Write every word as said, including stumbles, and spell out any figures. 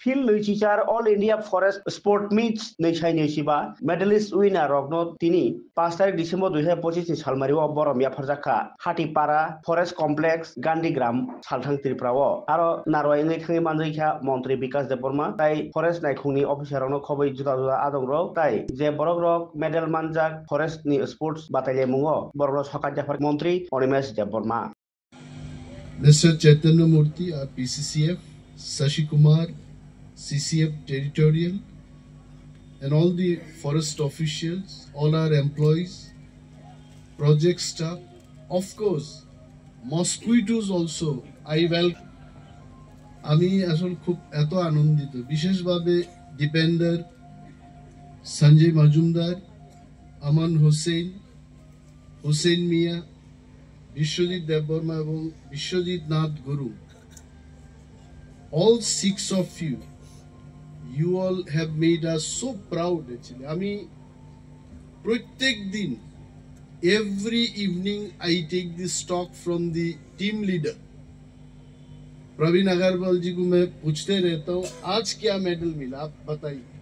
Thil nwichichar All India Forest Sport Meets nwi sai nwi chiba medalist winner rokno tini paanch tarik December dui hazar pochis ni salmari o borom yapharjak kha. Hatipara Forest Complex, Gandhigram, Salthang Tripura o. Aro narwai wngwi thangwi manjwi kha Montri Bikas Debbarma tai forest naikhungni officer rokno khobwi juda juda adong rok tai je borok rok medal manjak forest ni sports batailemungo borokno sokat yaphar Montri Animesh Debbarma. Mister Chaitanya Murthy, our P C C F, Sashi Kumar, C C F Territorial, and all the forest officials, all our employees, project staff, of course, mosquitoes also, I welcome. আমি আসলে খুব এত আনন্দিত, বিশেষভাবে দীপেন্দর, সঞ্জয় মজুমদার, আমান হোসেন, হোসেন মিয়া, বিশ্বজিৎ দেববর্মা এবং বিশ্বজিৎ নাথ গুরু, all six of you, you all have made us so proud actually. আমি প্রত্যেক দিন, every evening I take this talk from the team leader. Praveen अग्रवाल जी को मैं पूछते रहता हूँ, आज क्या मेडल मिला, आप बताइए।